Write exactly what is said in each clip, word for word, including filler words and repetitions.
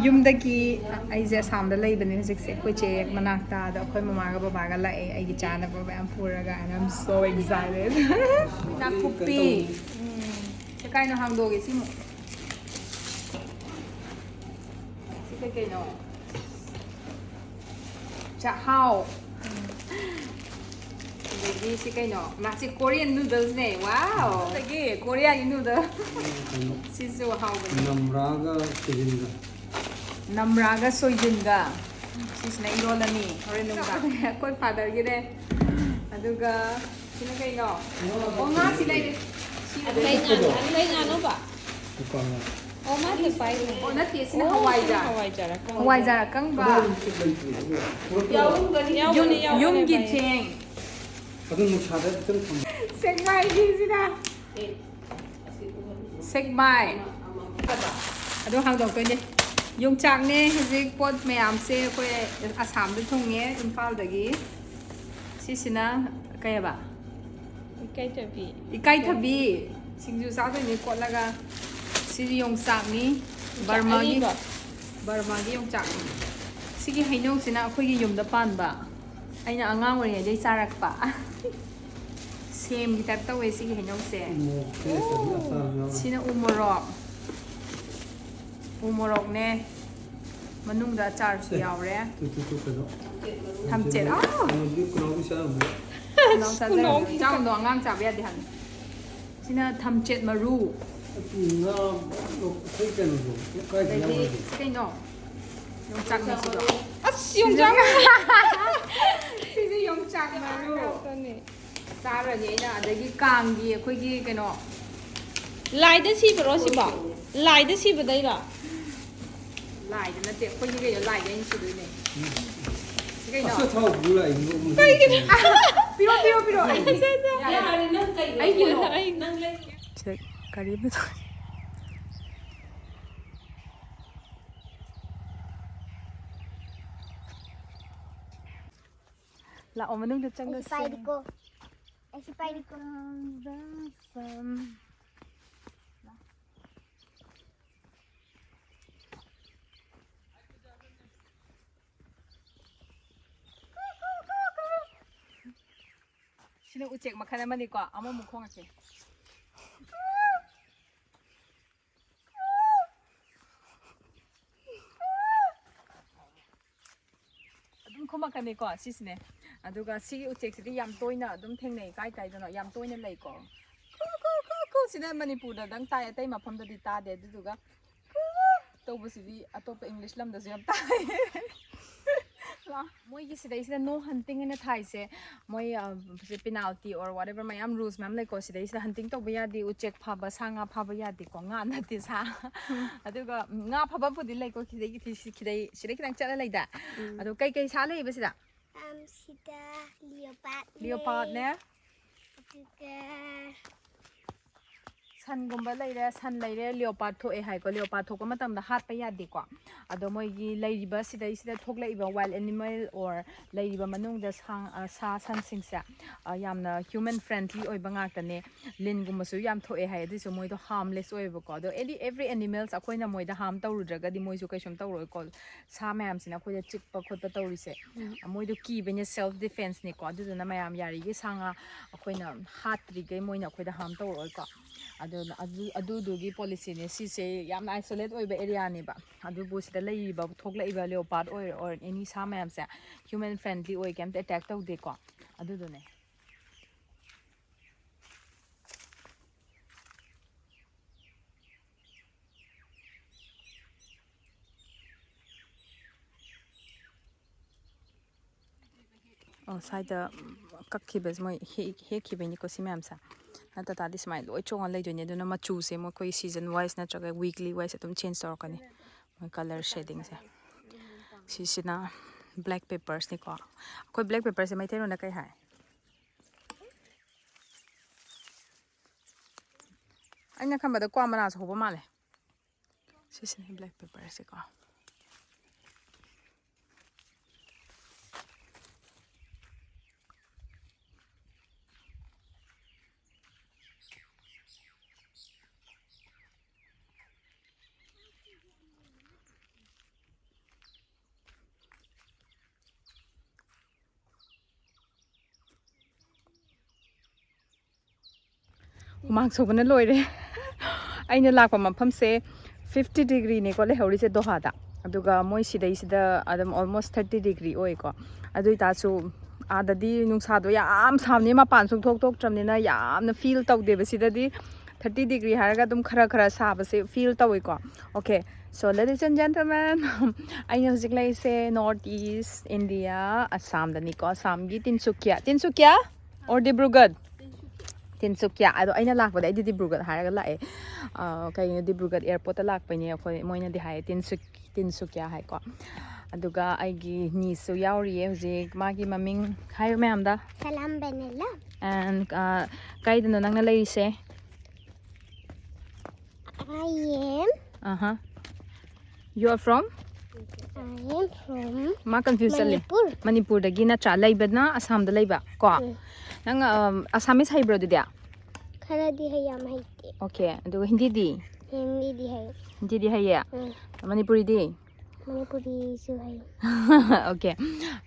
ꯌꯨꯝꯗꯒꯤ ꯑꯩꯁꯦ ꯑꯁꯥꯝꯗ ꯂꯩꯕꯅꯦ ꯍꯧꯖꯤꯛꯁꯦ, ꯑꯩꯈꯣꯏ ꯆꯦ ꯃꯅꯥꯛꯇ꯫ ꯑꯗꯣ ꯑꯩꯈꯣꯏ ꯃꯃꯥꯒ ꯕꯕꯥꯒ ꯂꯥꯛꯑꯦ ꯑꯩꯒꯤ ꯆꯥꯅꯕ ꯃꯌꯥꯝ ꯄꯨꯔꯒ, and I'm so excited. ꯅꯥꯀꯨꯞꯄꯤ꯫ ꯁꯤ ꯀꯥꯏꯅꯣ ꯍꯥꯡꯗꯣꯛꯑꯒꯦ ꯁꯤꯃꯨꯛ꯫ ꯁꯤ ꯀꯩ ꯀꯩꯅꯣ? ꯆꯥꯛꯍꯥꯎ꯫ ꯑꯗꯒꯤ ꯁꯤ ꯀꯩꯅꯣ? ꯃꯥꯁꯤ Korean noodles ꯅꯦ꯫ Wow! ꯑꯗꯒꯤ Korea ꯒꯤ noodle꯫ ꯀꯩꯅꯣ? ꯁꯤꯁꯨ ꯍꯥꯎꯕꯅꯦ꯫ ꯅꯝꯕ꯭ꯔꯥꯒ ꯁꯣꯏꯖꯤꯟꯒ꯫ ꯅꯝꯕ꯭ꯔꯥꯒ ꯁꯣꯏꯖꯤꯟꯒ꯫ ꯁꯤꯁꯤꯅ ꯏꯔꯣꯜꯂꯅꯤ ꯍꯣꯔꯦꯟ ꯅꯨꯡꯗꯥꯡ꯫ ꯑꯩꯈꯣꯏ father ꯒꯤꯅꯦ꯫ ꯑꯗꯨꯒ ꯁꯤꯅ ꯀꯩꯅꯣ? ꯑꯣ, ꯉꯥ ꯁꯤ ꯂꯩꯔꯦ꯫ ꯁꯤ ꯀꯩ ꯉꯥꯅꯣ? ꯀꯩ ꯉꯥꯅꯣꯕ? ꯃꯨꯀꯥ ꯉꯥ꯫ ꯑꯣ, ꯃꯥ ꯍꯦꯛ ꯄꯥꯏꯔꯤꯅꯦ꯫ ꯑꯣ, ꯅꯠꯇꯦ, ꯁꯤꯅ ꯑꯣ, ꯍꯋꯥꯏꯖꯥꯔ꯫ ꯁꯤꯅ ꯍꯋꯥꯏꯖꯥꯔ ꯑꯀꯪꯕ꯫ ꯍꯋꯥꯏꯖꯥꯔ ꯑꯀꯪꯕ꯫ ꯑꯗꯣ ꯍꯧꯖꯤꯛ ꯂꯩꯇ꯭ꯔꯤ꯫ ꯌꯥꯎꯔꯝꯒꯅꯤ, ꯌꯨꯝ-, ꯌꯥꯎꯕꯅꯦ, ꯌꯥꯎꯕꯅꯦ, ꯌꯨꯝꯒꯤ ꯚꯥꯏ꯫ ꯆꯦꯡ꯫ ꯑꯗꯨ ꯅꯨꯡꯁꯥꯗ ꯈꯤꯇꯪ ꯊꯝꯃꯣ꯫ ꯁꯦꯛꯃꯥꯏꯒꯤꯁꯤꯅ꯫ ꯑꯦ, ꯑꯁꯤ ꯎꯍꯜꯂꯨ꯫ ꯁꯦꯛꯃꯥꯏ꯫ ꯑꯃ, ꯑꯃ꯫ ꯑꯗꯣ ꯍꯥꯡꯗꯣꯛꯇꯣꯏꯅꯦ꯫ ꯌꯣꯡꯆꯥꯛꯅꯦ ꯍꯧꯖꯤꯛ ꯄꯣꯠ ꯃꯌꯥꯝꯁꯦ ꯑꯩꯈꯣꯏ ꯑꯁꯥꯝꯗ ꯊꯨꯡꯉꯦ, ꯏꯝꯐꯥꯜꯗꯒꯤ꯫ ꯁꯤꯁꯤꯅ ꯀꯩ ꯍꯥꯏꯕ? ꯏꯀꯥꯏꯊꯕꯤ꯫ ꯏꯀꯥꯏꯊꯕꯤ꯫ ꯁꯤꯡꯖꯨ ꯆꯥꯗꯣꯏꯅꯤ ꯀꯣꯠꯂꯒ꯫ ꯁꯤꯗꯤ ꯌꯣꯡꯆꯥꯛꯅꯤ꯫ ꯌꯣꯡꯆꯥꯛ ꯕꯔꯃꯥꯒꯤ, ꯑꯔꯤꯕ꯫ ꯕꯔꯃꯥꯒꯤ ꯌꯣꯡꯆꯥꯛꯅꯤ꯫ ꯁꯤꯒꯤ ꯍꯩꯅꯧꯁꯤꯅ ꯑꯩꯈꯣꯏꯒꯤ ꯌꯨꯝꯗ ꯄꯥꯟꯕ꯫ ꯑꯩꯅ ꯑꯉꯥꯡ ꯑꯣꯏꯔꯤꯉꯩꯗꯩ ꯆꯥꯔꯛꯄ꯫ ꯁꯦꯝꯒꯤ type ꯇꯧꯋꯦ ꯁꯤꯒꯤ ꯍꯩꯅꯧꯁꯦ꯫ ꯎ ꯃꯣꯔꯣꯛ ꯊꯦꯠꯂꯦ, ꯑꯆꯥꯔꯁꯨ ꯌꯥꯎꯔꯦ꯫ ꯁꯤꯅ ꯎ ꯃꯣꯔꯣꯛ꯫ ꯎ ꯃꯣꯔꯣꯛꯅꯦ꯫ ꯃꯅꯨꯡꯗ ꯑꯆꯥꯔꯁꯨ ꯑꯦ, ꯌꯥꯎꯔꯦ꯫ ꯇꯨ, ꯇꯨ, ꯇꯨ, ꯀꯩꯅꯣ? ꯊꯝꯆꯦꯠ꯫ ꯑꯥ! ꯀꯩꯅꯣꯗꯤ ꯈꯨꯅꯥꯎꯕꯤ ꯆꯥꯔꯝꯃꯣꯏ꯫ ꯈꯨꯅꯥꯎ ꯆꯥꯖꯔꯝꯃꯣꯏ꯫ ꯈꯨꯅꯥꯎꯕꯤ꯫ ꯆꯥꯎꯗꯣ ꯑꯉꯥꯡ ꯆꯥꯕ ꯌꯥꯗꯦ ꯍꯥꯏꯕꯅꯤ꯫ ꯁꯤꯅ ꯊꯝꯆꯦꯠ ꯃꯔꯨ꯫ ꯑꯗꯨ ꯉꯥ, ꯑꯩꯈꯣꯏ ꯀꯩꯅꯣꯗꯣ, ꯀꯥꯏꯗ ꯑꯗꯒꯤ ꯌꯥꯎꯔꯒꯦ? ꯁꯤ ꯀꯩꯅꯣ? ꯌꯣꯡꯆꯥꯛꯅꯦ ꯁꯤꯗꯣ꯫ ꯑꯁ, ꯌꯣꯡꯆꯥꯛ꯫ ꯁꯤꯁꯨ ꯌꯣꯡꯆꯥꯛ ꯃꯔꯨ꯫ ꯉꯥꯛꯇꯅꯦ꯫ ꯆꯥꯔꯅꯤ ꯑꯩꯅ꯫ ꯑꯗꯒꯤ ꯀꯥꯡꯒꯤ ꯑꯩꯈꯣꯏꯒꯤ ꯀꯩꯅꯣ꯫ ꯂꯥꯏꯗ ꯁꯤꯕꯔꯣ ꯁꯤꯕꯣ? ꯂꯥꯏꯗ ꯁꯤꯕꯗꯩꯔꯣ? ꯂꯥꯏꯗ ꯅꯠꯇꯦ, ꯑꯩꯈꯣꯏꯒꯤ ꯀꯩꯅꯣ, ꯂꯥꯏꯗ ꯑꯩꯅ ꯁꯤꯗꯣꯏꯅꯦ꯫ ꯁꯤ ꯀꯩꯅꯣ? ꯑꯆꯥꯊꯥꯎ ꯄꯨꯔ ꯂꯥꯛꯏ, ꯅꯣꯛ ꯅꯣꯛ꯫ ꯀꯩꯒꯤꯅꯣ? ꯄꯤꯔꯣ, ꯄꯤꯔꯣ, ꯄꯤꯔꯣ, ꯑꯩꯒꯤ꯫ ꯌꯥꯔꯦ, ꯅꯪ ꯀꯩ ꯑꯩꯒꯤꯅꯣ꯫ ꯑꯩ ꯅꯪ ꯂꯩ꯫ ꯁꯦ, ꯀꯔꯤ ꯑꯃ ꯇꯧꯔꯦ꯫ ꯂꯥꯛꯑꯣ, ꯃꯅꯨꯡꯗ ꯑꯩꯁꯨ ꯆꯪꯉꯁꯦ꯫ ꯄꯥꯏꯔꯤꯀꯣ꯫ ꯑꯩꯁꯨ ꯄꯥꯏꯔꯤꯀꯣ꯫ ꯁꯝ꯫ ꯎꯆꯦꯛ ꯃꯈꯜ ꯑꯃꯅꯤꯀꯣ, ꯑꯃꯃꯨꯛ ꯈꯣꯡꯉꯛꯀꯦ꯫ ꯑꯗꯨꯝ ꯈꯨꯝꯃꯛꯀꯅꯤꯀꯣ, ꯁꯤꯁꯤꯅꯦ꯫ ꯑꯗꯨꯒ ꯁꯤꯒꯤ ꯎꯆꯦꯛꯁꯤꯗꯤ ꯌꯥꯝ ꯇꯣꯏꯅ ꯑꯗꯨꯝ ꯊꯦꯡꯅꯩ, ꯀꯥꯏ ꯀꯥꯏꯗꯅꯣ ꯌꯥꯝ ꯇꯣꯏꯅ ꯂꯩꯀꯣ꯫ ꯀꯨ, ꯀꯨ, ꯀꯨ, ꯀꯨ, ꯁꯤꯅ ꯃꯅꯤꯄꯨꯔꯗꯗꯪ ꯇꯥꯏ, ꯑꯇꯩ ꯃꯐꯝꯗꯗꯤ ꯇꯥꯗꯦ꯫ ꯑꯗꯨꯗꯨꯒ ꯀꯨ ꯇꯧꯕꯁꯤꯗꯤ ꯑꯇꯣꯞꯄ English ꯂꯝꯗꯁꯨ ꯌꯥꯝ ꯇꯥꯏ꯫ ꯃꯣꯏꯒꯤ ꯁꯤꯗꯩꯁꯤꯗ no hunting ꯍꯥꯏꯅ ꯊꯥꯏꯁꯦ, ꯃꯣꯏ, ꯑ, ꯁꯤ penalty or whatever ꯃꯌꯥꯝ rules ꯃꯌꯥꯝ ꯂꯩꯀꯣ꯫ ꯁꯤꯗꯩꯁꯤꯗ hunting ꯇꯧꯕ ꯌꯥꯗꯦ, ꯎꯆꯦꯛ ꯐꯥꯕ, ꯁꯥ ꯉꯥ ꯐꯥꯕ ꯌꯥꯗꯦꯀꯣ, ꯉꯥ ꯅꯠꯇꯦ, ꯁꯥ꯫ ꯑꯗꯨꯒ ꯉꯥ ꯐꯥꯐꯝꯕꯨꯗꯤ ꯂꯩꯀꯣ, ꯁꯤꯗꯩ, ꯁꯤꯗꯩ, ꯁꯤꯗꯩ ꯈꯤꯇꯪ ꯆꯠꯂ ꯂꯩꯗ꯫ ꯎꯝ꯫ ꯑꯗꯣ ꯀꯩꯀꯩ ꯁꯥ ꯂꯩꯕ ꯁꯤꯗ? ꯑꯝ, ꯁꯤꯗ leopard ꯅꯦ꯫ Leopard ꯅꯦ꯫ ꯑꯗꯨꯒ ꯁꯟꯒꯨꯝꯕ ꯂꯩꯔꯦ, ꯁꯟ ꯂꯩꯔꯦ, leopard ꯊꯣꯛꯑꯦ ꯍꯥꯏꯀꯣ꯫ Leopard ꯊꯣꯛꯄ ꯃꯇꯝꯗ ꯍꯥꯠꯄ ꯌꯥꯗꯦꯀꯣ꯫ ꯑꯗꯣ ꯃꯣꯏꯒꯤ ꯂꯩꯔꯤꯕ ꯁꯤꯗꯩꯁꯤꯗ ꯊꯣꯛꯂꯛꯏꯕ wild animal or ꯂꯩꯔꯤꯕ ꯃꯅꯨꯡꯗ ꯁꯥ, ꯑ, ꯁꯥ ꯁꯟꯁꯤꯡꯁꯦ, ꯑ, ꯌꯥꯝꯅ human friendly ꯑꯣꯏꯕ ꯉꯥꯛꯇꯅꯦ꯫ ꯂꯤꯟꯒꯨꯝꯕꯁꯨ ꯌꯥꯝ ꯊꯣꯛꯑꯦ ꯍꯥꯏ, ꯑꯗꯨꯏꯁꯨ ꯃꯣꯏꯗꯣ harmless ꯑꯣꯏꯌꯦꯕꯀꯣ꯫ ꯑꯗꯣ any, every animals ꯑꯩꯈꯣꯏꯅ ꯃꯣꯏꯗ harm ꯇꯧꯔꯨꯗ꯭ꯔꯒꯗꯤ ꯃꯣꯏꯁꯨ ꯀꯩꯁꯨꯝ ꯇꯧꯔꯣꯏꯀꯣ꯫ ꯁꯥ ꯃꯌꯥꯝꯁꯤꯅ ꯑꯩꯈꯣꯏꯗ ꯆꯤꯛꯄ ꯈꯣꯠꯄ ꯇꯧꯔꯤꯁꯦ, ꯎꯝ꯫ ꯃꯣꯏꯗꯣ ꯀꯤꯕꯩꯅꯦ, self defense ꯅꯤꯀꯣ꯫ ꯑꯗꯨꯗꯨꯅ ꯃꯌꯥꯝ ꯌꯥꯔꯤꯒꯩ ꯁꯥ ꯉꯥ ꯑꯩꯈꯣꯏꯅ ꯍꯥꯠꯇ꯭ꯔꯤꯈꯩ ꯃꯣꯏꯅ ꯑꯩꯈꯣꯏꯗ harm ꯇꯧꯔꯛꯑꯣꯏꯀꯣ꯫ ꯑꯗꯨꯅ ꯑꯗꯨ, ꯑꯗꯨꯗꯨꯒꯤ policy ꯅꯦ꯫ ꯁꯤꯁꯦ ꯌꯥꯝꯅ isolate ꯑꯣꯏꯕ area ꯅꯦꯕ꯫ ꯑꯗꯨꯕꯨ ꯁꯤꯗ ꯂꯩꯔꯤꯕ, ꯊꯣꯛꯂꯛꯏꯕ leopard ꯑꯣꯏꯔꯣ or any ꯁꯥ ꯃꯌꯥꯝꯁꯦ human friendly ꯑꯣꯏ, ꯀꯩꯝꯇ attack ꯇꯧꯗꯦꯀꯣ꯫ ꯑꯗꯨꯗꯨꯅꯦ꯫ ꯑꯣ, ꯁ꯭ꯋꯥꯏꯗ ꯀꯛꯈꯤꯕꯁꯦ ꯃꯣꯏ ꯍꯦꯛ-, ꯍꯦꯛꯈꯤꯕꯩꯅꯤꯀꯣ ꯁꯤ ꯃꯌꯥꯝꯁꯦ꯫ ꯅꯠꯇ ꯇꯥꯔꯗꯤ ꯁꯨꯃꯥꯏꯅ ꯂꯣꯏ ꯆꯣꯡꯉ ꯂꯩꯗꯣꯏꯅꯦ꯫ ꯑꯗꯨꯅ ꯃꯆꯨꯁꯦ ꯃꯈꯣꯏ season wise ꯅꯠꯇ꯭ꯔꯒ weekly wise ꯑꯗꯨꯝ change ꯇꯧꯔꯛꯀꯅꯤ, ꯃꯣꯏ colour shading ꯁꯦ꯫ ꯁꯤꯁꯤꯅ black pepper ꯅꯤꯀꯣ꯫ ꯑꯩꯈꯣꯏ black pepper ꯁꯦ ꯃꯩꯇꯩꯂꯣꯟꯗ ꯀꯩ ꯍꯥꯏ? ꯑꯩꯅ ꯈꯟꯕꯗ ꯀ꯭ꯋꯥ ꯃꯅꯥꯁꯨ ꯍꯧꯕ ꯃꯥꯜꯂꯦ꯫ ꯁꯤꯁꯤꯅ black pepper ꯁꯦꯀꯣ꯫ ꯍꯨꯃꯥꯡ ꯁꯧꯕꯅ ꯂꯣꯏꯔꯦ꯫ ꯑꯩꯅ ꯂꯥꯛꯄ ꯃꯐꯝꯁꯦ ꯐꯤꯐꯇꯤ ꯗꯤꯒ꯭ꯔꯤꯅꯦꯀꯣ ꯂꯩꯍꯧꯔꯤꯁꯦ ꯗꯣꯍꯥꯗ꯫ ꯑꯗꯨꯒ ꯃꯣꯏ ꯁꯤꯗꯩꯁꯤꯗ ꯑꯗꯨꯝ ꯑꯣꯜꯃꯣꯁ ꯊꯥꯔꯇꯤ ꯗꯤꯒ꯭ꯔꯤ ꯑꯣꯏꯀꯣ꯫ ꯑꯗꯨ ꯑꯣꯏꯇꯥꯔꯁꯨ ꯑꯥꯗꯗꯤ ꯅꯨꯡꯁꯥꯗꯣ ꯌꯥꯝ ꯁꯥꯕꯅꯤ, ꯃꯄꯥꯟ ꯁꯨꯡꯊꯣꯛ ꯊꯣꯛꯇ꯭ꯔꯕꯅꯤꯅ ꯌꯥꯝꯅ ꯐꯤꯜ ꯇꯧꯗꯦꯕ꯫ ꯁꯤꯗꯗꯤ ꯊꯥꯔꯇꯤ ꯗꯤꯒ꯭ꯔꯤ ꯍꯥꯏꯔꯒ ꯑꯗꯨꯝ ꯈꯔ ꯈꯔ ꯁꯥꯕꯁꯦ feel ꯇꯧꯋꯤꯀꯣ꯫ Okay, so ladies and gentlemen, ꯑꯩꯅ ꯍꯧꯖꯤꯛ ꯂꯩꯔꯤꯁꯦ ꯅꯣꯔꯠ ꯏꯁ ꯏꯟꯗꯤꯌꯥ, ꯑꯁꯥꯝꯗꯅꯤꯀꯣ꯫ ꯑꯁꯥꯝꯒꯤ ꯇꯤꯟꯁꯨꯀꯤꯌꯥ, ꯇꯤꯟꯁꯨꯀꯤꯌꯥ or ꯗꯤꯕ꯭ꯔꯨꯒꯔ? ꯇꯤꯟꯁꯨꯀꯤꯌꯥ꯫ ꯑꯗꯣ ꯑꯩꯅ ꯂꯥꯛꯄꯗ ꯑꯩꯗꯤ ꯗꯤꯕ꯭ꯔꯨꯒꯔ ꯍꯥꯏꯔꯒ ꯂꯥꯛꯑꯦ꯫ ꯑ, ꯀꯩꯅꯣ, ꯗꯤꯕ꯭ꯔꯨꯒꯔ ꯑꯦꯌꯥꯔꯄꯣꯔꯠꯇ ꯂꯥꯛꯄꯩꯅꯦ ꯑꯩꯈꯣꯏ꯫ ꯃꯣꯏꯅꯗꯤ ꯍꯥꯏꯌꯦ ꯇꯤꯟꯁꯨ-, ꯇꯤꯟꯁꯨꯀꯤꯌꯥ ꯍꯥꯏꯀꯣ꯫ ꯑꯗꯨꯒ ꯑꯩꯒꯤ niece ꯁꯨ ꯌꯥꯎꯔꯤꯌꯦ ꯍꯧꯖꯤꯛ꯫ ꯃꯥꯒꯤ ꯃꯃꯤꯡ ꯍꯥꯏꯌꯨ ꯃꯌꯥꯝꯗ꯫ Salam Benella. And, ꯑ, ꯀꯥꯏꯗꯅꯣ ꯅꯪꯅ ꯂꯩꯔꯤꯁꯦ? I am ah. You are from? I am from ꯃꯥ ꯀꯟꯐ꯭ꯌꯨꯁ ꯆꯠꯂꯦ꯫ ꯃꯅꯤꯄꯨꯔ꯫ ꯃꯅꯤꯄꯨꯔꯗꯒꯤ ꯅꯠꯇ꯭ꯔꯥ? ꯂꯩꯕꯅ ꯑꯁꯥꯝꯗ ꯂꯩꯕ ꯀꯣ? ꯎꯝ꯫ ꯅꯪ, ꯑꯝ, ꯑꯁꯥꯃꯤꯁ ꯍꯩꯕ꯭ꯔꯣ ꯑꯗꯨꯗꯤ? ꯈꯔꯗꯤ ꯍꯩ, ꯌꯥꯝ ꯍꯩꯇꯦ꯫ Okay, ꯑꯗꯨꯒ ꯍꯤꯟꯗꯤꯗꯤ? ꯍꯤꯟꯗꯤꯗꯤ ꯍꯩ꯫ ꯍꯤꯟꯗꯤꯗꯤ ꯍꯩꯌꯦ? ꯎꯝ꯫ ꯃꯅꯤꯄꯨꯔꯤꯗꯤ? ꯃꯅꯤꯄꯨꯔꯤꯁꯨ ꯍꯩ꯫ Okay꯫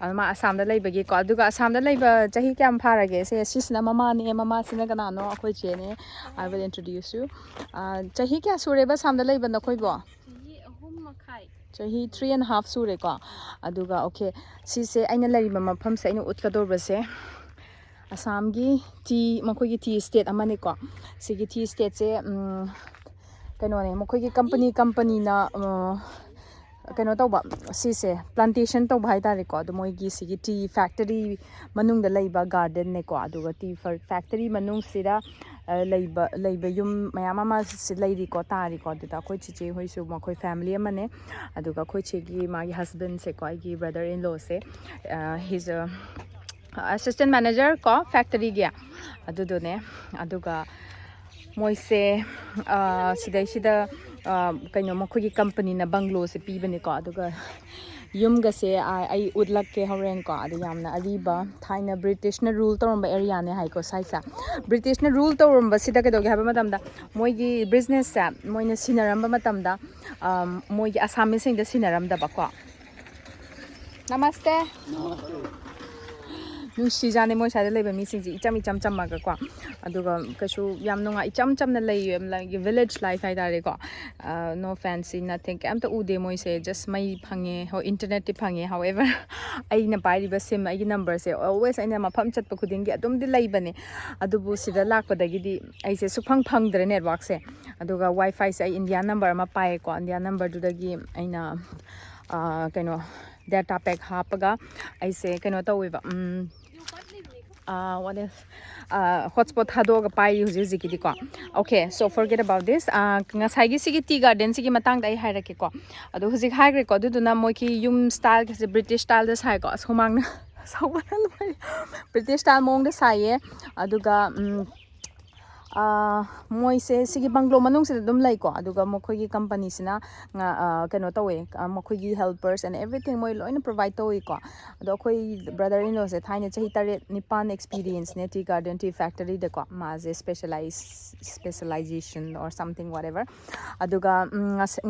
ꯑꯗꯨ ꯃꯥ ꯑꯁꯥꯝꯗ ꯂꯩꯕꯒꯤꯀꯣ꯫ ꯑꯗꯨꯒ ꯑꯁꯥꯝꯗ ꯂꯩꯕ ꯆꯍꯤ ꯀꯌꯥꯝ ꯐꯥꯔꯒꯦ? ꯁꯦ, ꯁꯤꯁꯤꯅ ꯃꯃꯥꯅꯦ, ꯃꯃꯥꯁꯤꯅ ꯀꯅꯥꯅꯣ? ꯑꯩꯈꯣꯏ ꯆꯦꯅꯦ꯫ I will introduce you. ꯑ, ꯆꯍꯤ ꯀꯌꯥ ꯁꯨꯔꯦꯕ ꯑꯁꯥꯝꯗ ꯂꯩꯕ ꯅꯈꯣꯏꯕꯣ? ꯆꯍꯤ ꯑꯍꯨꯝ ꯃꯈꯥꯏ꯫ ꯆꯍꯤ three and half ꯁꯨꯔꯦꯀꯣ꯫ ꯑꯗꯨꯒ, okay, ꯁꯤꯁꯦ ꯑꯩꯅ ꯂꯩꯔꯤꯕ ꯃꯐꯝꯁꯦ, ꯑꯩꯅ ꯎꯠꯀꯗꯧꯔꯤꯕꯁꯦ ꯑꯁꯥꯝꯒꯤ ꯇꯤ, ꯃꯈꯣꯏꯒꯤ ꯇꯤ ꯏꯁꯇꯦꯠ ꯑꯃꯅꯤꯀꯣ꯫ ꯁꯤꯒꯤ ꯇꯤ ꯏꯁꯇꯦꯠꯁꯦ, ꯎꯝ, ꯀꯩꯅꯣꯅꯦ, ꯃꯈꯣꯏꯒꯤ ꯀꯝꯄꯅꯤ, ꯀꯝꯄꯅꯤꯅ, ꯑ, ꯀꯩꯅꯣ ꯇꯧꯕ, ꯁꯤꯁꯦ ꯄ꯭ꯂꯥꯟꯇꯦꯁꯟ ꯇꯧꯕ ꯍꯥꯏꯇꯥꯔꯦꯀꯣ꯫ ꯑꯗꯣ ꯃꯣꯏꯒꯤ ꯁꯤꯒꯤ ꯇꯤ ꯐꯦꯛꯇꯔꯤ ꯃꯅꯨꯡꯗ ꯂꯩꯕ ꯒꯥꯔꯗꯦꯟꯅꯦꯀꯣ꯫ ꯑꯗꯨꯒ ꯇꯤ ꯐ-, ꯐꯦꯛꯇꯔꯤ ꯃꯅꯨꯡꯁꯤꯗ, ꯑ, ꯂꯩꯕ, ꯂꯩꯕ ꯌꯨꯝ ꯃꯌꯥꯝ ꯑꯃ ꯁꯤ ꯂꯩꯔꯤꯀꯣ, ꯇꯥꯔꯤꯀꯣ꯫ ꯑꯗꯨꯗ ꯑꯩꯈꯣꯏ ꯆꯤꯆꯦ ꯍꯣꯏꯁꯨ ꯃꯈꯣꯏ ꯐꯦꯃꯤꯂꯤ ꯑꯃꯅꯦ꯫ ꯑꯗꯨꯒ ꯑꯩꯈꯣꯏ ꯆꯦꯒꯤ ꯃꯥꯒꯤ ꯍꯁꯕꯦꯟꯁꯦꯀꯣ, ꯑꯩꯒꯤ ꯕ꯭ꯔꯗꯔ ꯏꯟ ꯂꯣꯁꯦ, ꯑ, he's a assistant manager ꯀꯣ ꯐꯦꯛꯇꯔꯤꯒꯤ꯫ ꯑꯗꯨꯗꯨꯅꯦ꯫ ꯑꯗꯨꯒ ꯃꯣꯏꯁꯦ, ꯑ, ꯁꯤꯗꯩꯁꯤꯗ, ꯑ, ꯀꯩꯅꯣ, ꯃꯈꯣꯏꯒꯤ ꯀꯝꯄꯅꯤꯅ ꯕꯪꯒ꯭ꯂꯣꯁꯦ ꯄꯤꯕꯅꯦꯀꯣ꯫ ꯑꯗꯨꯒ ꯌꯨꯝꯒꯁꯦ, ꯑ, ꯑꯩ ꯎꯠꯂꯛꯀꯦ ꯍꯣꯔꯦꯟꯀꯣ꯫ ꯑꯗꯨ ꯌꯥꯝꯅ ꯑꯔꯤꯕ, ꯊꯥꯏꯅ ꯕ꯭ꯔꯤꯇꯤꯁꯅ ꯔꯨꯜ ꯇꯧꯔꯝꯕ ꯑꯦꯔꯤꯌꯥꯅꯦ ꯍꯥꯏꯀꯣ ꯁ꯭ꯋꯥꯏꯁꯦ꯫ ꯕ꯭ꯔꯤꯇꯤꯁꯅ ꯔꯨꯜ ꯇꯧꯔꯝꯕꯁꯤꯗ ꯀꯩꯗꯧꯒꯦ ꯍꯥꯏꯕ ꯃꯇꯝꯗ, ꯃꯣꯏꯒꯤ ꯕꯤꯖꯤꯅꯦꯁꯁꯦ ꯃꯣꯏꯅ ꯁꯤꯟꯅꯔꯝꯕ ꯃꯇꯝꯗ, ꯑ, ꯃꯣꯏꯒꯤ ꯑꯁꯥꯃꯤꯁꯁꯤꯡꯗ ꯁꯤꯟꯅꯔꯝꯗꯕꯀꯣ꯫ ꯅꯃꯁꯇꯦ꯫ ꯅꯨꯡꯁꯤꯖꯥꯠꯅꯤ ꯃꯣꯏ ꯁ꯭ꯋꯥꯏꯗ ꯂꯩꯕ ꯃꯤꯁꯤꯡꯁꯦ, ꯏꯆꯝ ꯏꯆꯝ ꯆꯝꯃꯒꯀꯣ, ꯑꯗꯨꯒ ꯀꯩꯁꯨ ꯌꯥꯝ ꯅꯨꯡꯉꯥꯏ, ꯏꯆꯝ ꯆꯝꯅ ꯂꯩꯌꯦ, like village life ꯍꯥꯏꯇꯥꯔꯦꯀꯣ꯫ No fancy nothing, ꯀꯩꯝꯇ ꯎꯗꯦ ꯃꯣꯏꯁꯦ, just ꯃꯩ ꯐꯪꯉꯦ, ꯍꯣꯏ internetꯇꯤ ꯐꯪꯉꯦ, however ꯑꯩꯅ ꯄꯥꯏꯔꯤꯕ sim, ꯑꯩꯒꯤ numberꯁꯦ always ꯑꯩꯅ ꯃꯐꯝ ꯆꯠꯄ ꯈꯨꯗꯤꯡꯒꯤ ꯑꯗꯨꯝꯗꯤ ꯂꯩꯕꯅꯦ, ꯑꯗꯨꯕꯨ ꯁꯤꯗ ꯂꯥꯛꯄꯗꯒꯤꯗꯤ ꯑꯩꯁꯦ ꯁꯨꯐꯪ ꯐꯪꯗ꯭ꯔꯦ networkꯁꯦ꯫ ꯑꯗꯨꯒ WiFiꯁꯦ ꯑꯩ India number ꯑꯃ ꯄꯥꯏꯌꯦꯀꯣ, India numberꯗꯨꯗꯒꯤ ꯑꯩꯅ ꯀꯩꯅꯣ data pack ꯍꯥꯞꯄꯒ ꯑꯩꯁꯦ ꯀꯩꯅꯣ ꯇꯧꯋꯦꯕ, what else, hotspot ꯊꯥꯗꯣꯛꯑꯒ ꯄꯥꯏꯔꯤ ꯍꯧꯖꯤꯛ ꯍꯧꯖꯤꯛꯀꯤꯗꯤꯀꯣ꯫ Okay, so forget about this. ꯉꯁꯥꯏꯒꯤ ꯁꯤꯒꯤ tea gardenꯁꯤꯒꯤ ꯃꯇꯥꯡꯗ ꯑꯩ ꯍꯥꯏꯔꯛꯀꯦꯀꯣ꯫ ꯑꯗꯣ ꯍꯧꯖꯤꯛ ꯍꯥꯏꯈ꯭ꯔꯦꯀꯣ, ꯑꯗꯨꯗꯨꯅ ꯃꯣꯏꯒꯤ ꯌꯨꯝ styleꯒꯁꯦ British styleꯗ ꯁꯥꯏꯀꯣ꯫ ꯑꯁ, ꯍꯨꯃꯥꯡꯅ ꯁꯧꯕꯅ ꯂꯣꯏꯔꯦ꯫ British style ꯃꯑꯣꯡꯗ ꯁꯥꯏꯌꯦ꯫ ꯑꯗꯨꯒ ꯃꯣꯏꯁꯦ ꯁꯤꯒꯤ bungalow ꯃꯅꯨꯡꯁꯤꯗ ꯑꯗꯨꯝ ꯂꯩꯀꯣ꯫ ꯑꯗꯨꯒ ꯃꯈꯣꯏꯒꯤ companyꯁꯤꯅ ꯀꯩꯅꯣ ꯇꯧꯋꯦ, ꯃꯈꯣꯏꯒꯤ helpers and everything ꯃꯣꯏ ꯂꯣꯏꯅ provide ꯇꯧꯋꯤꯀꯣ꯫ ꯑꯗꯣ ꯑꯩꯈꯣꯏ brother in lawꯁꯦ ꯊꯥꯏꯅ ꯆꯍꯤ ꯇꯔꯦꯠ ꯅꯤꯄꯥꯟ experienceꯅꯦ tea garden, tea factoryꯗꯀꯣ꯫ ꯃꯥꯁꯦ specialize specialization or something, whatever꯫ ꯑꯗꯨꯒ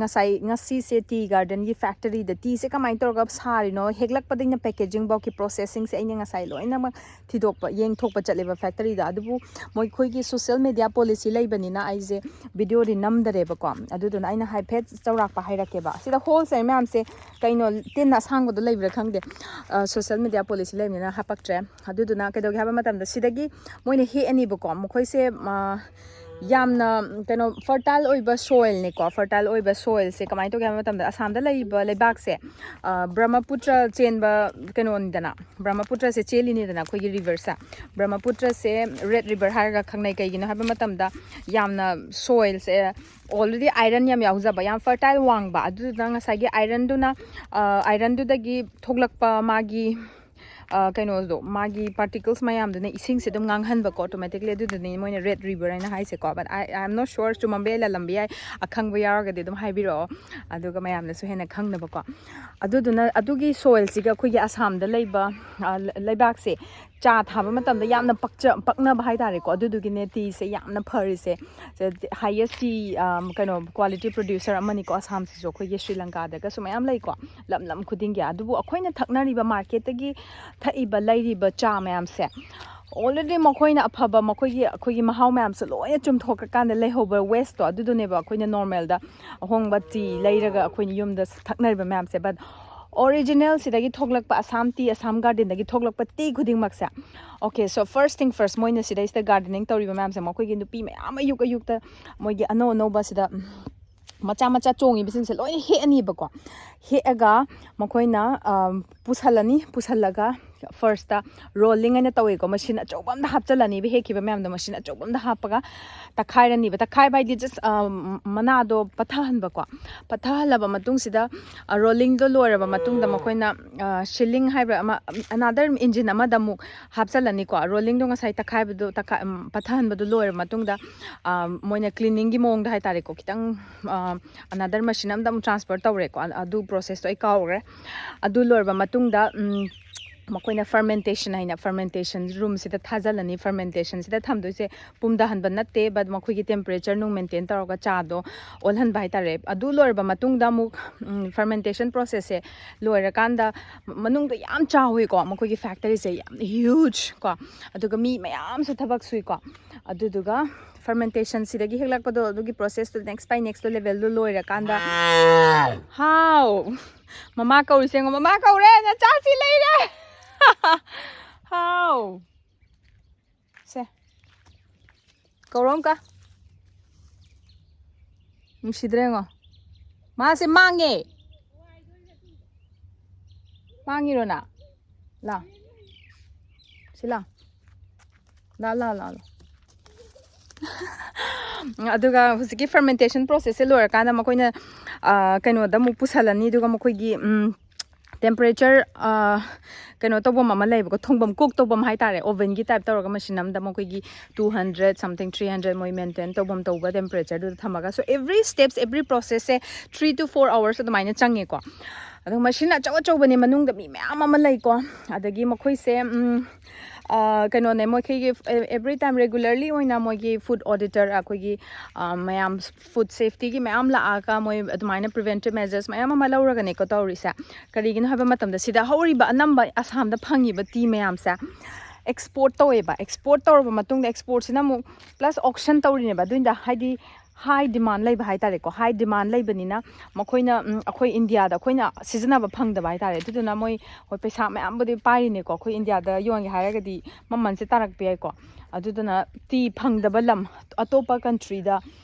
ꯉꯁꯥꯏ, ꯉꯁꯤꯁꯦ tea gardenꯒꯤ factoryꯗ teaꯁꯦ ꯀꯃꯥꯏꯅ ꯇꯧꯔꯒ ꯁꯥꯔꯤꯅꯣ, ꯍꯦꯛꯂꯛꯄꯗꯒꯤꯅ packaging ꯐꯥꯎꯒꯤ processingꯁꯦ ꯑꯩꯅ ꯉꯁꯥꯏ ꯂꯣꯏꯅꯃꯛ ꯊꯤꯗꯣꯛꯄ, ꯌꯦꯡꯊꯣꯛꯄ ꯆꯠꯂꯦꯕ factoryꯗ꯫ ꯑꯗꯨꯕꯨ ꯃꯣꯏꯈꯣꯏꯒꯤ social media policy ꯂꯩꯕꯅꯤꯅ ꯑꯩꯁꯦ videoꯗꯤ ꯅꯝꯗꯔꯦꯕꯀꯣ꯫ ꯑꯗꯨꯗꯨꯅ ꯑꯩꯅ ꯍꯥꯏꯐꯦꯠ ꯆꯥꯎꯔꯥꯛꯄ ꯍꯥꯏꯔꯛꯀꯦꯕ꯫ ꯁꯤꯗ ꯍꯣꯜꯁꯦ ꯃꯌꯥꯝꯁꯦ ꯀꯩꯅꯣ, ꯇꯤꯟ ꯑꯁꯥꯡꯕꯗꯣ ꯂꯩꯕ꯭ꯔꯥ ꯈꯪꯗꯦ꯫ Social media policy ꯂꯩꯕꯅꯤꯅ ꯍꯥꯄꯛꯇ꯭ꯔꯦ꯫ ꯑꯗꯨꯗꯨꯅ ꯀꯩꯗꯧꯒꯦ ꯍꯥꯏꯕ ꯃꯇꯝꯗ ꯁꯤꯗꯒꯤ ꯃꯣꯏꯅ ꯍꯦꯛꯑꯅꯤꯕꯀꯣ꯫ ꯃꯈꯣꯏꯁꯦ ꯌꯥꯝꯅ ꯀꯩꯅꯣ fertile ꯑꯣꯏꯕ soilꯅꯦꯀꯣ꯫ Fertile ꯑꯣꯏꯕ soilꯁꯦ ꯀꯃꯥꯏꯅ ꯇꯧꯒꯦ ꯍꯥꯏꯕ ꯃꯇꯝꯗ ꯑꯁꯥꯝꯗ ꯂꯩꯔꯤꯕ ꯂꯩꯕꯥꯛꯁꯦ ꯕ꯭ꯔꯍꯃꯄꯨꯇ꯭ꯔ ꯆꯦꯟꯕ ꯀꯩꯅꯣꯅꯤꯗꯅ, ꯕ꯭ꯔꯍꯃꯄꯨꯇ꯭ꯔꯁꯦ ꯆꯦꯜꯂꯤꯅꯤꯗꯅ ꯑꯩꯈꯣꯏꯒꯤ riverꯁꯦ꯫ ꯕ꯭ꯔꯍꯃꯄꯨꯇ꯭ꯔꯁꯦ red river ꯍꯥꯏꯔꯒ ꯈꯪꯅꯩ꯫ ꯀꯩꯒꯤꯅꯣ ꯍꯥꯏꯕ ꯃꯇꯝꯗ ꯌꯥꯝꯅ soilꯁꯦ already iron ꯌꯥꯝ ꯌꯥꯎꯖꯕ, ꯌꯥꯝ fertile ꯋꯥꯡꯕ, ꯑꯗꯨꯗꯨꯅ ꯉꯁꯥꯏꯒꯤ ironꯗꯨꯅ ironꯗꯨꯗꯒꯤ ꯊꯣꯛꯂꯛꯄ ꯃꯥꯒꯤ ꯀꯩꯅꯣꯗꯣ, ꯃꯥꯒꯤ particles ꯃꯌꯥꯝꯗꯨꯅ ꯏꯁꯤꯡꯁꯦ ꯑꯗꯨꯝ ꯉꯥꯡꯍꯟꯕꯀꯣ, automatically꯫ ꯑꯗꯨꯗꯨꯅꯤ ꯃꯣꯏꯅ red river ꯍꯥꯏꯅ ꯍꯥꯏꯁꯦꯀꯣ꯫ But I, I am not sure, ꯆꯨꯝꯃꯝꯕ ꯌꯥꯏ, ꯂꯥꯜꯂꯝꯕ ꯌꯥꯏ, ꯑꯈꯪꯕ ꯌꯥꯎꯔꯒꯗꯤ ꯑꯗꯨꯝ ꯍꯥꯏꯕꯤꯔꯛꯑꯣ, ꯑꯗꯨꯒ ꯃꯌꯥꯝꯅꯁꯨ ꯍꯦꯟꯅ ꯈꯪꯅꯕꯀꯣ꯫ ꯑꯗꯨꯗꯨꯅ ꯑꯗꯨꯒꯤ soilꯁꯤꯒ ꯑꯩꯈꯣꯏꯒꯤ ꯑꯁꯥꯝꯗ ꯂꯩꯕ ꯂꯩꯕꯥꯛꯁꯦ ꯆꯥ ꯊꯥꯕ ꯃꯇꯝꯗ ꯌꯥꯝꯅ ꯄꯛꯆ ꯄꯛꯅꯕ ꯍꯥꯏꯇꯥꯔꯦꯀꯣ꯫ ꯑꯗꯨꯗꯨꯒꯤꯅꯦ teaꯁꯦ ꯌꯥꯝꯅ ꯐꯔꯤꯁꯦ꯫ Highest tea ꯀꯩꯅꯣ quality producer ꯑꯃꯅꯤꯀꯣ꯫ ꯑꯁꯥꯝꯁꯤꯁꯨ ꯑꯩꯈꯣꯏꯒꯤ ꯁ꯭ꯔꯤ ꯂꯪꯀꯥꯗꯒꯁꯨ ꯃꯌꯥꯝ ꯂꯩꯀꯣ, ꯂꯝ ꯂꯝ ꯈꯨꯗꯤꯡꯒꯤ꯫ ꯑꯗꯨꯕꯨ ꯑꯩꯈꯣꯏꯅ ꯊꯛꯅꯔꯤꯕ marketꯇꯒꯤ ꯊꯛꯏꯕ ꯂꯩꯔꯤꯕ ꯆꯥ ꯃꯌꯥꯝꯁꯦ already ꯃꯈꯣꯏꯅ ꯑꯐꯕ ꯃꯈꯣꯏꯒꯤ ꯑꯩꯈꯣꯏꯒꯤ ꯃꯍꯥꯎ ꯃꯌꯥꯝꯁꯦ ꯂꯣꯏꯅ ꯆꯨꯝꯊꯣꯛꯈ꯭ꯔꯀꯥꯟꯗ ꯂꯩꯍꯧꯕ waste ꯇꯣ ꯑꯗꯨꯗꯨꯅꯦꯕ ꯑꯩꯈꯣꯏꯅ normal ꯗ ꯑꯍꯣꯡꯕ tea ꯂꯩꯔꯒ ꯑꯩꯈꯣꯏꯅ ꯌꯨꯝꯗ ꯊꯛꯅꯔꯤꯕ ꯃꯌꯥꯝꯁꯦ꯫ But original ꯁꯤꯗꯒꯤ ꯊꯣꯛꯂꯛꯄ Assam tea, Assam garden ꯗꯒꯤ ꯊꯣꯛꯂꯛꯄ tea ꯈꯨꯗꯤꯡꯃꯛꯁꯦ, okay, so first thing first, ꯃꯣꯏꯅ ꯁꯤꯗꯩꯁꯤꯗ gardening ꯇꯧꯔꯤꯕ ꯃꯌꯥꯝꯁꯦ ꯃꯈꯣꯏꯒꯤ ꯅꯨꯄꯤ ꯃꯌꯥꯝ ꯑꯌꯨꯛ ꯑꯌꯨꯛꯇ ꯃꯣꯏꯒꯤ ꯑꯅꯧ ꯑꯅꯧꯕ ꯁꯤꯗ ꯎꯝ, ꯃꯆꯥ ꯃꯆꯥ ꯆꯣꯡꯉꯤꯕꯁꯤꯡꯁꯦ ꯂꯣꯏꯅ ꯍꯦꯛꯑꯅꯤꯕꯀꯣ꯫ ꯍꯦꯛꯑꯒ ꯃꯈꯣꯏꯅ ꯑꯝ, ꯄꯨꯁꯜꯂꯅꯤ꯫ ꯄꯨꯁꯜꯂꯒ first ꯇ rolling ꯍꯥꯏꯅ ꯇꯧꯋꯦꯀꯣ, machine ꯑꯆꯧꯕ ꯑꯝꯗ ꯍꯥꯞꯆꯜꯂꯅꯤꯕ꯫ ꯍꯦꯛꯈꯤꯕ ꯃꯌꯥꯝꯗꯣ machine ꯑꯆꯧꯕ ꯑꯝꯗ ꯍꯥꯞꯄꯒ ꯇꯛꯈꯥꯏꯔꯅꯤꯕ꯫ ꯇꯛꯈꯥꯏꯕ ꯍꯥꯏꯗꯤ just ꯑꯝ, ꯃꯅꯥꯗꯣ ꯄꯠꯊꯍꯟꯕꯀꯣ꯫ ꯄꯠꯊꯍꯜꯂꯕ ꯃꯇꯨꯡꯁꯤꯗ rolling ꯗꯣ ꯂꯣꯏꯔꯕ ꯃꯇꯨꯡꯗ ꯃꯈꯣꯏꯅ ꯑ, shilling ꯍꯥꯏꯕ꯭ꯔꯥ ꯑꯃ, another engine ꯑꯃꯗ ꯑꯃꯨꯛ ꯍꯥꯞꯆꯜꯂꯅꯤꯀꯣ꯫ Rolling ꯗꯣ ꯉꯁꯥꯏ ꯇꯛꯈꯥꯏꯕꯗꯣ ꯇꯛꯈꯥꯏ ꯑꯝ, ꯄꯠꯊꯍꯟꯕꯗꯣ ꯂꯣꯏꯔꯕ ꯃꯇꯨꯡꯗ ꯑ, ꯃꯣꯏꯅ cleaning ꯒꯤ ꯃꯑꯣꯡꯗ ꯍꯥꯏꯇꯥꯔꯦꯀꯣ, ꯈꯤꯇꯪ ꯑ, another machine ꯑꯝꯗ ꯑꯃꯨꯛ transfer ꯇꯧꯔꯦꯀꯣ꯫ ꯑ- ꯑꯗꯨ process ꯇꯣ ꯑꯩ ꯀꯥꯎꯈ꯭ꯔꯦ꯫ ꯑꯗꯨ ꯂꯣꯏꯔꯕ ꯃꯇꯨꯡꯗ ꯎꯝ, ꯃꯈꯣꯏꯅ fermentation ꯍꯥꯏꯅ fermentation room ꯁꯤꯗ ꯊꯥꯖꯜꯂꯅꯤ꯫ Fermentation ꯁꯤꯗ ꯊꯝꯗꯣꯏꯁꯦ ꯄꯨꯝꯊꯍꯟꯕ ꯅꯠꯇꯦ, but ꯃꯈꯣꯏꯒꯤ temperature ꯅꯨꯡ maintain ꯇꯧꯔꯒ ꯆꯥꯗꯣ ꯑꯣꯜꯍꯟꯕ ꯍꯥꯏꯇꯥꯔꯦ꯫ ꯑꯗꯨ ꯂꯣꯏꯔꯕ ꯃꯇꯨꯡꯗ ꯑꯃꯨꯛ ꯎꯝ, fermentation process ꯁꯦ ꯂꯣꯏꯔꯀꯥꯟꯗ ꯃꯅꯨꯡꯗ ꯌꯥꯝ ꯆꯥꯎꯋꯤꯀꯣ, ꯃꯈꯣꯏꯒꯤ factory ꯁꯦ ꯌꯥꯝ huge ꯀꯣ, ꯑꯗꯨꯒ ꯃꯤ ꯃꯌꯥꯝꯁꯨ ꯊꯕꯛ ꯁꯨꯏꯀꯣ꯫ ꯑꯗꯨꯗꯨꯒ fermentation ꯁꯤꯗꯒꯤ ꯍꯦꯛꯂꯛꯄꯗꯣ ꯑꯗꯨꯒꯤ process to next by next to level ꯗꯣ ꯂꯣꯏꯔꯀꯥꯟꯗ ꯍꯥꯎ ꯃꯃꯥ ꯀꯧꯔꯤꯁꯦ ꯌꯦꯡꯉꯣ, ꯃꯃꯥ ꯀꯧꯔꯦ, ꯅꯆꯥꯁꯤ ꯂꯩꯔꯦ꯫ ꯍꯥꯎ ꯁꯦ ꯀꯧꯔꯣ ꯑꯃꯨꯛꯀ꯫ ꯅꯨꯡꯁꯤꯗ꯭ꯔꯦ ꯌꯦꯡꯉꯣ, ꯃꯥꯁꯦ ꯃꯥꯡꯉꯦ꯫ ꯃꯥꯡꯉꯤꯔꯣ ꯅ? ꯂꯥ ꯁꯤ ꯂꯥ ꯂꯥ ꯂꯥ ꯂꯥ ꯂꯥ꯫ ꯑꯗꯨꯒ ꯍꯧꯖꯤꯛꯀꯤ fermentation process ꯁꯦ ꯂꯣꯏꯔꯀꯥꯟꯗ ꯃꯈꯣꯏꯅ ꯑ, ꯀꯩꯅꯣꯗ ꯑꯃꯨꯛ ꯄꯨꯁꯜꯂꯅꯤ꯫ ꯑꯗꯨꯒ ꯃꯈꯣꯏꯒꯤ ꯎꯝ, temperature ꯑ, ꯀꯩꯅꯣ ꯇꯧꯐꯝ ꯑꯃ ꯂꯩꯌꯦꯕꯀꯣ, ꯊꯣꯡꯐꯝ, cook ꯇꯧꯐꯝ ꯍꯥꯏꯇꯥꯔꯦ, oven ꯒꯤ type ꯇꯧꯔꯒ machine ꯑꯝꯗ ꯃꯈꯣꯏꯒꯤ two hundred something, three hundred ꯃꯣꯏ maintain ꯇꯧꯐꯝ ꯇꯧꯕ temperature ꯗꯨꯗ ꯊꯝꯃꯒ, so every steps, every process say three to four hours ꯑꯗꯨꯃꯥꯏꯅ ꯆꯪꯉꯦꯀꯣ꯫ ꯑꯗꯣ machine ꯑꯆꯧ ꯑꯆꯧꯕꯅꯦ, ꯃꯅꯨꯡꯗ ꯃꯤ ꯃꯌꯥꯝ ꯑꯃ ꯂꯩꯀꯣ꯫ ꯑꯗꯒꯤ ꯃꯈꯣꯏꯁꯦ ꯎꯝ, ꯑ, ꯀꯩꯅꯣꯅꯦ, ꯃꯣꯏꯈꯩꯒꯤ every time regularly ꯑꯣꯏꯅ ꯃꯣꯏꯒꯤ ꯐꯨꯗ ꯑꯣꯗꯤꯇꯔ, ꯑꯩꯈꯣꯏꯒꯤ, ꯑ, ꯃꯌꯥꯝ ꯐꯨꯗ ꯁꯦꯐꯇꯤꯒꯤ ꯃꯌꯥꯝ ꯂꯥꯛꯑꯒ ꯃꯣꯏ ꯑꯗꯨꯃꯥꯏꯅ ꯄ꯭ꯔꯤꯚꯦꯟꯇꯤꯞ ꯃꯦꯖꯔꯁ ꯃꯌꯥꯝ ꯑꯃ ꯂꯧꯔꯒꯅꯦꯀꯣ ꯇꯧꯔꯤꯁꯦ꯫ ꯀꯔꯤꯒꯤꯅꯣ ꯍꯥꯏꯕ ꯃꯇꯝꯗ ꯁꯤꯗ ꯍꯧꯔꯤꯕ ꯑꯅꯝꯕ ꯑꯁꯥꯝꯗ ꯐꯪꯉꯤꯕ ꯇꯤ ꯃꯌꯥꯝꯁꯦ ꯑꯦꯛꯁꯄꯣꯔꯠ ꯇꯧꯋꯦꯕ꯫ ꯑꯦꯛꯁꯄꯣꯔꯠ ꯇꯧꯔꯕ ꯃꯇꯨꯡꯗ, ꯑꯦꯛꯁꯄꯣꯔꯠꯁꯤꯅ ꯑꯃꯨꯛ ꯄ꯭ꯂꯁ ꯑꯣꯛꯁꯟ ꯇꯧꯔꯤꯅꯦꯕ꯫ ꯑꯗꯨꯏꯗ ꯍꯥꯏꯗꯤ ꯍꯥꯏ ꯗꯤꯃꯥꯟ ꯂꯩꯕ ꯍꯥꯏꯇꯥꯔꯦꯀꯣ꯫ ꯍꯥꯏ ꯗꯤꯃꯥꯟ ꯂꯩꯕꯅꯤꯅ ꯃꯈꯣꯏꯅ, ꯎꯝ, ꯑꯩꯈꯣꯏ ꯏꯟꯗꯤꯌꯥꯗ ꯑꯩꯈꯣꯏꯅ ꯁꯤꯖꯤꯟꯅꯕ ꯐꯪꯗꯕ ꯍꯥꯏꯇꯥꯔꯦ꯫ ꯑꯗꯨꯗꯨꯅ ꯃꯣꯏ, ꯍꯣꯏ, ꯄꯩꯁꯥ ꯃꯌꯥꯝꯕꯨꯗꯤ ꯄꯥꯏꯔꯤꯅꯦꯀꯣ꯫ ꯑꯩꯈꯣꯏ ꯏꯟꯗꯤꯌꯥꯗ ꯌꯣꯟꯒꯦ ꯍꯥꯏꯔꯒꯗꯤ ꯃꯃꯜꯁꯦ ꯇꯥꯔꯛꯄ ꯌꯥꯏꯀꯣ꯫ ꯑꯗꯨꯗꯨꯅ ꯇꯤ ꯐꯪꯗꯕ ꯂꯝ, ꯑꯇꯣꯞꯄ ꯀꯟꯇ꯭ꯔꯤꯗ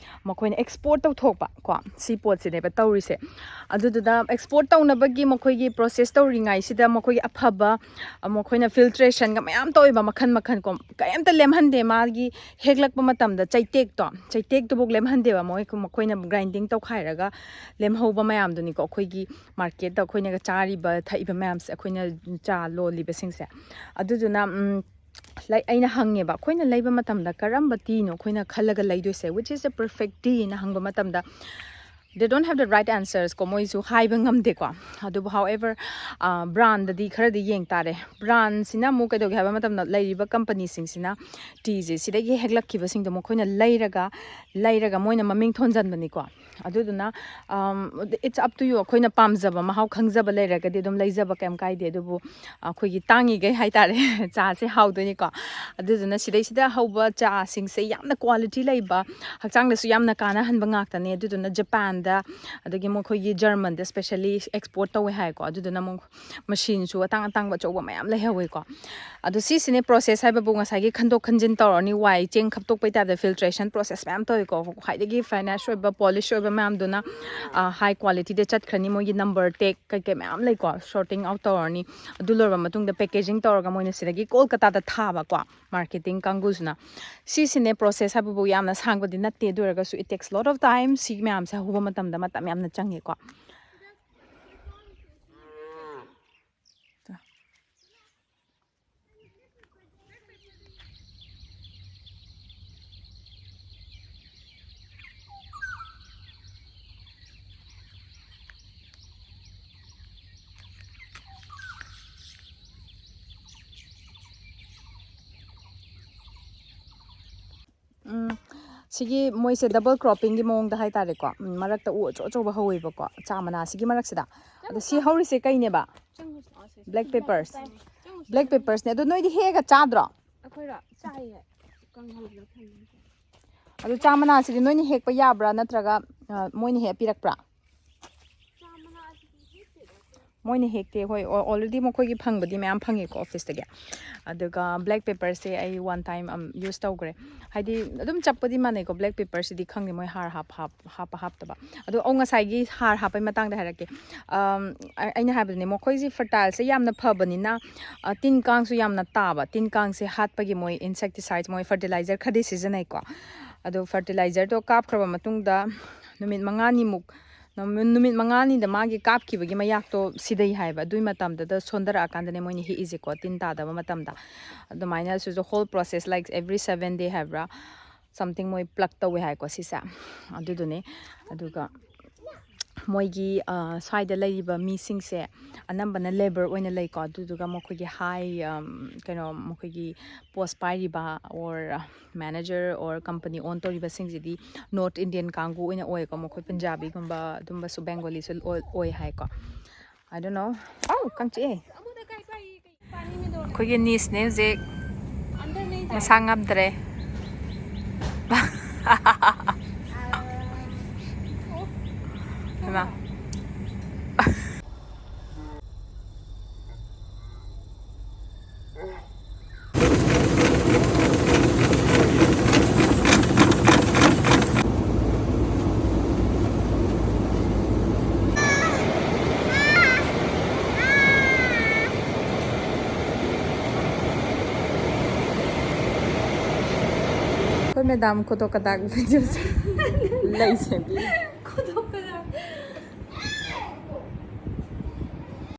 ꯃꯈꯣꯏꯅ ꯑꯦꯛꯁꯄꯣꯔꯠ ꯇꯧꯊꯣꯛꯄ ꯀꯣ, ꯁꯤ ꯄꯣꯠꯁꯤꯅꯦꯕ ꯇꯧꯔꯤꯁꯦ꯫ ꯑꯗꯨꯗꯨꯅ ꯑꯦꯛꯁꯄꯣꯔꯠ ꯇꯧꯅꯕꯒꯤ ꯃꯈꯣꯏꯒꯤ ꯄ꯭ꯔꯣꯁꯦꯁ ꯇꯧꯔꯤꯉꯩꯁꯤꯗ ꯃꯈꯣꯏꯒꯤ ꯑꯐꯕ, ꯑ, ꯃꯈꯣꯏꯅ ꯐꯤꯜꯇ꯭ꯔꯦꯁꯟꯒ ꯃꯌꯥꯝ ꯇꯧꯋꯦꯕ, ꯃꯈꯟ ꯃꯈꯟ ꯀꯣ꯫ ꯀꯩꯝꯇ ꯂꯦꯝꯍꯟꯗꯦ꯫ ꯃꯥꯒꯤ ꯍꯦꯛꯂꯛꯄ ꯃꯇꯝꯗ ꯆꯩꯇꯦꯛꯇꯣ, ꯆꯩꯇꯦꯛꯇꯨꯐꯥꯎ ꯂꯦꯝꯍꯟꯗꯦꯕ꯫ ꯃꯣꯏ, ꯃꯈꯣꯏꯅ ꯒ꯭ꯔꯥꯏꯟꯗꯤꯡ ꯇꯧꯈꯥꯏꯔꯒ ꯂꯦꯝꯍꯧꯕ ꯃꯌꯥꯝꯗꯨꯅꯤꯀꯣ ꯑꯩꯈꯣꯏꯒꯤ ꯃꯥꯔꯀꯦꯠꯇ ꯑꯩꯈꯣꯏꯅꯒ ꯆꯥꯔꯤꯕ ꯊꯛꯏꯕ ꯃꯌꯥꯝꯁꯦ, ꯑꯩꯈꯣꯏꯅ ꯆꯥ ꯂꯣꯜꯂꯤꯕꯁꯤꯡꯁꯦ꯫ ꯑꯗꯨꯗꯨꯅ, ꯎꯝ, ꯂꯥꯏꯛ, ꯑꯩꯅ ꯍꯪꯉꯦꯕ, ꯑꯩꯈꯣꯏꯅ ꯂꯩꯕ ꯃꯇꯝꯗ ꯀꯔꯝꯕ ꯇꯤꯅꯣ ꯑꯩꯈꯣꯏꯅ ꯈꯜꯂꯒ ꯂꯩꯗꯣꯏꯁꯦ, which is the perfect tea ꯅ ꯍꯪꯕ ꯃꯇꯝꯗ, they don't have the right answers ꯀꯣ, ꯃꯣꯏꯁꯨ ꯍꯥꯏꯕ ꯉꯝꯗꯦꯀꯣ꯫ ꯑꯗꯨꯕꯨ however, ꯕ꯭ꯔꯥꯟꯗꯗꯤ ꯈꯔꯗꯤ ꯌꯦꯡ ꯇꯥꯔꯦ꯫ ꯕ꯭ꯔꯥꯟꯁꯤꯅ ꯑꯃꯨꯛ ꯀꯩꯗꯧꯒꯦ ꯍꯥꯏꯕ ꯃꯇꯝꯗ, ꯂꯩꯔꯤꯕ ꯀꯝꯄꯅꯤꯁꯤꯡꯁꯤꯅ ꯇꯤꯁꯦ ꯁꯤꯗꯒꯤ ꯍꯦꯛꯂꯛꯈꯤꯕꯁꯤꯡꯗꯣ ꯃꯈꯣꯏꯅ ꯂꯩꯔꯒ, ꯂꯩꯔꯒ ꯃꯣꯏꯅ ꯃꯃꯤꯡ ꯊꯣꯟꯖꯟꯕꯅꯤꯀꯣ꯫ ꯑꯗꯨꯗꯨꯅ, um, it's up to you꯫ ꯑꯩꯈꯣꯏꯅ ꯄꯥꯝꯖꯕ, ꯃꯍꯥꯎ ꯈꯪꯖꯕ ꯂꯩꯔꯒꯗꯤ ꯑꯗꯨꯝ ꯂꯩꯖꯕ ꯀꯩꯝ ꯀꯥꯏꯗꯦ꯫ ꯑꯗꯨꯕꯨ ꯑꯩꯈꯣꯏꯒꯤ ꯇꯥꯡꯉꯤꯈꯩ ꯍꯥꯏꯇꯥꯔꯦ, ꯆꯥꯁꯦ ꯍꯥꯎꯗꯣꯏꯅꯤꯀꯣ꯫ ꯑꯗꯨꯗꯨꯅ ꯁꯤꯗꯩꯁꯤꯗ ꯍꯧꯕ ꯆꯥꯁꯤꯡꯁꯦ ꯌꯥꯝꯅ ꯀ꯭ꯋꯥꯂꯤꯇꯤ ꯂꯩꯕ, ꯍꯛꯆꯥꯡꯗꯁꯨ ꯌꯥꯝꯅ ꯀꯥꯟꯅꯍꯟꯕ ꯉꯥꯛꯇꯅꯦ꯫ ꯑꯗꯨꯗꯨꯅ ꯖꯄꯥꯟꯗ, ꯑꯗꯒꯤ ꯃꯈꯣꯏꯒꯤ ꯖꯔꯃꯟꯗ specially export ꯇꯧꯋꯦ ꯍꯥꯏꯀꯣ꯫ ꯑꯗꯨꯗꯨꯅ ꯑꯃꯨꯛ ꯃꯁꯤꯟꯁꯨ ꯑꯇꯥꯡ ꯑꯇꯥꯡꯕ ꯑꯆꯧꯕ ꯃꯌꯥꯝ ꯂꯩꯍꯧꯋꯦꯀꯣ꯫ ꯑꯗꯣ ꯁꯤꯁꯤꯅꯦ ꯄ꯭ꯔꯣꯁꯦꯁ ꯍꯥꯏꯕꯕꯨ, ꯉꯁꯥꯏꯒꯤ ꯈꯟꯗꯣꯛ ꯈꯟꯖꯤꯟ ꯇꯧꯔꯅꯤ, ꯋꯥꯏ ꯆꯦꯡ ꯈꯞꯇꯣꯛꯄꯩ ꯇꯥꯏꯞꯇ ꯐꯤꯜꯇ꯭ꯔꯦꯁꯟ ꯄ꯭ꯔꯣꯁꯦꯁ ꯃꯌꯥꯝ ꯇꯧꯋꯦꯀꯣ꯫ ꯈ꯭ꯋꯥꯏꯗꯒꯤ ꯐꯥꯏꯅꯦꯁ ꯑꯣꯏꯕ, ꯄꯣꯂꯤꯁ ꯑꯣꯏꯕ ꯃꯌꯥꯝꯗꯨꯅ, ꯑ, ꯍꯥꯏ ꯀ꯭ꯋꯥꯂꯤꯇꯤꯗ ꯆꯠꯈ꯭ꯔꯅꯤ꯫ ꯃꯣꯏꯒꯤ ꯅꯝꯕꯔ ꯇꯦꯛ ꯀꯩꯀꯩ ꯃꯌꯥꯝ ꯂꯩꯀꯣ, ꯁꯣꯔꯇꯤꯡ ꯑꯥꯎꯠ ꯇꯧꯔꯅꯤ꯫ ꯑꯗꯨ ꯂꯣꯏꯔꯕ ꯃꯇꯨꯡꯗ ꯄꯦꯀꯦꯖꯤꯡ ꯇꯧꯔꯒ ꯃꯣꯏꯅ ꯁꯤꯗꯒꯤ ꯀꯣꯜꯀꯇꯥꯗ ꯊꯥꯕꯀꯣ, ꯃꯥꯔꯀꯦꯇꯤꯡ ꯀꯥꯡꯒꯨꯁꯤꯅ꯫ ꯁꯤꯁꯤꯅꯦ ꯄ꯭ꯔꯣꯁꯦꯁ ꯍꯥꯏꯕꯕꯨ, ꯌꯥꯝꯅ ꯁꯥꯡꯕꯗꯤ ꯅꯠꯇꯦ, ꯑꯗꯨ ꯑꯣꯏꯔꯒꯁꯨ it takes lot of time꯫ ꯁꯤ ꯃꯌꯥꯝꯁꯦ ꯍꯧꯕ ꯃꯇꯝꯗ ꯃꯇꯝ ꯌꯥꯝꯅ ꯆꯪꯉꯦꯀꯣ꯫ ꯁꯤꯒꯤ ꯃꯣꯏꯁꯦ ꯗꯕꯜ ꯀ꯭ꯔꯣꯞꯄꯤꯡꯒꯤ ꯃꯑꯣꯡꯗ ꯍꯥꯏꯇꯥꯔꯦꯀꯣ꯫ ꯎꯝ, ꯃꯔꯛꯇ ꯎ ꯑꯆꯧ ꯑꯆꯧꯕ ꯍꯧꯋꯦꯕꯀꯣ, ꯆꯥ ꯃꯅꯥꯁꯤꯒꯤ ꯃꯔꯛꯁꯤꯗ꯫ ꯑꯗꯣ ꯁꯤ ꯍꯧꯔꯤꯁꯦ ꯀꯩꯅꯦꯕ? Black peppers꯫ Black peppersꯅꯦ꯫ ꯑꯗꯣ ꯅꯣꯏꯗꯤ ꯍꯦꯛꯑꯒ ꯆꯥꯗ꯭ꯔꯣ? ꯑꯩꯈꯣꯏꯔꯣ? ꯆꯥꯏꯌꯦ꯫ ꯀꯪꯍꯜꯂꯒ ꯊꯝꯃꯦ꯫ ꯑꯗꯣ ꯆꯥ ꯃꯅꯥꯁꯤꯗꯤ ꯅꯣꯏꯅ ꯍꯦꯛꯄ ꯌꯥꯕ꯭ꯔꯥ, ꯅꯠꯇ꯭ꯔꯒ, ꯑ, ꯃꯣꯏꯅ ꯍꯦꯛ ꯄꯤꯔꯛꯄ꯭ꯔꯥ? ꯆꯥ ꯃꯅꯥꯁꯤꯗꯤ ꯍꯦꯛꯇꯦꯗ ꯑꯩꯈꯣꯏ꯫ ꯃꯣꯏꯅ ꯍꯦꯛꯇꯦ꯫ ꯍꯣꯏ, ꯑꯣ-, already ꯃꯈꯣꯏꯒꯤ ꯐꯪꯕꯗꯤ ꯃꯌꯥꯝ ꯐꯪꯉꯦꯀꯣ ꯑꯣꯐꯤꯁꯇꯒꯤ꯫ ꯑꯗꯨꯒ black pepperꯁꯦ ꯑꯩ one time, ꯑꯝ, use ꯇꯧꯈ꯭ꯔꯦ꯫ ꯍꯥꯏꯗꯤ ꯑꯗꯨꯝ ꯆꯞꯄꯗꯤ ꯃꯥꯟꯅꯩꯀꯣ, black pepperꯁꯤꯗꯤ ꯈꯪꯗꯦ ꯃꯣꯏ ꯍꯥꯔ ꯍꯥꯞ-, ꯍꯥꯞ-, ꯍꯥꯞꯄ ꯍꯥꯞꯇꯕ꯫ ꯑꯗꯣ, ꯑꯣ, ꯉꯁꯥꯏꯒꯤ ꯍꯥꯔ ꯍꯥꯞꯄꯩ ꯃꯇꯥꯡꯗ ꯍꯥꯏꯔꯛꯀꯦ꯫ ꯑꯝ, ꯑ-, ꯑꯩꯅ ꯍꯥꯏꯕꯗꯨꯅꯦ, ꯃꯈꯣꯏꯁꯤ fertileꯁꯦ ꯌꯥꯝꯅ ꯐꯕꯅꯤꯅ, ꯑ, ꯇꯤꯟ ꯀꯥꯡꯁꯨ ꯌꯥꯝꯅ ꯇꯥꯕ꯫ ꯇꯤꯟ ꯀꯥꯡꯁꯦ ꯍꯥꯠꯄꯒꯤ ꯃꯣꯏ insecticide, ꯃꯣꯏ fertilizer ꯈꯔꯗꯤ ꯁꯤꯖꯤꯟꯅꯩꯀꯣ꯫ ꯑꯗꯣ fertilizerꯗꯣ ꯀꯥꯞꯈ꯭ꯔꯕ ꯃꯇꯨꯡꯗ ꯅꯨꯃꯤꯠ ꯃꯉꯥꯅꯤꯃꯨꯛ, ꯅꯨꯃꯤꯠ ꯃꯉꯥꯅꯤꯗ ꯃꯥꯒꯤ ꯀꯥꯞꯈꯤꯕꯒꯤ ꯃꯌꯥꯛꯇꯣ ꯁꯤꯗꯩ ꯍꯥꯏꯕ꯫ ꯑꯗꯨꯏ ꯃꯇꯝꯗꯨꯗ ꯁꯣꯟꯊꯔꯛꯑꯀꯥꯟꯗꯅꯦ ꯃꯣꯏꯅ ꯍꯦꯛꯏꯁꯦꯀꯣ, ꯇꯤꯟ ꯇꯥꯗꯕ ꯃꯇꯝꯗ꯫ ꯑꯗꯨꯃꯥꯏꯅ ꯁꯤꯁꯨ whole process, like, every seven day ꯍꯥꯏꯕ꯭ꯔꯥ, something ꯃꯣꯏ pluck ꯇꯧꯋꯦ ꯍꯥꯏꯀꯣ ꯁꯤꯁꯦ꯫ ꯑꯗꯨꯗꯨꯅꯦ꯫ ꯑꯗꯨꯒ ꯃꯣꯏꯒꯤ, ꯑ, ꯁ꯭ꯋꯥꯏꯗ ꯂꯩꯔꯤꯕ ꯃꯤꯁꯤꯡꯁꯦ ꯑꯅꯝꯕꯅ labour ꯑꯣꯏꯅ ꯂꯩꯀꯣ꯫ ꯑꯗꯨꯗꯨꯒ ꯃꯈꯣꯏꯒꯤ high, ꯑꯝ, ꯀꯩꯅꯣ, ꯃꯈꯣꯏꯒꯤ post ꯄꯥꯏꯔꯤꯕ or manager or company own ꯇꯧꯔꯤꯕꯁꯤꯡꯁꯤꯗꯤ North Indian ꯀꯥꯡꯕꯨ ꯑꯣꯏꯅ ꯑꯣꯏꯀꯣ꯫ ꯃꯈꯣꯏ ꯄꯟꯖꯥꯕꯤꯒꯨꯝꯕ ꯑꯗꯨꯝꯕꯁꯨ, ꯕꯦꯡꯒꯣꯂꯤꯁꯨ ꯑꯣꯏ, ꯑꯣꯏ ꯍꯥꯏꯀꯣ꯫ I don't know. ꯑꯧ, ꯀꯥꯡ ꯆꯤꯛꯑꯦ꯫ ꯑꯩꯈꯣꯏꯒꯤ nieceꯅꯦ ꯍꯧꯖꯤꯛ ꯃꯁꯥ ꯉꯝꯗ꯭ꯔꯦ꯫ ꯍꯩꯃꯥ꯫ ꯑꯩꯈꯣꯏ madam ꯈꯨꯗꯣ ꯀꯗꯥꯛ videoꯁꯦ ꯂꯩ ꯁꯦꯝꯕꯤ꯫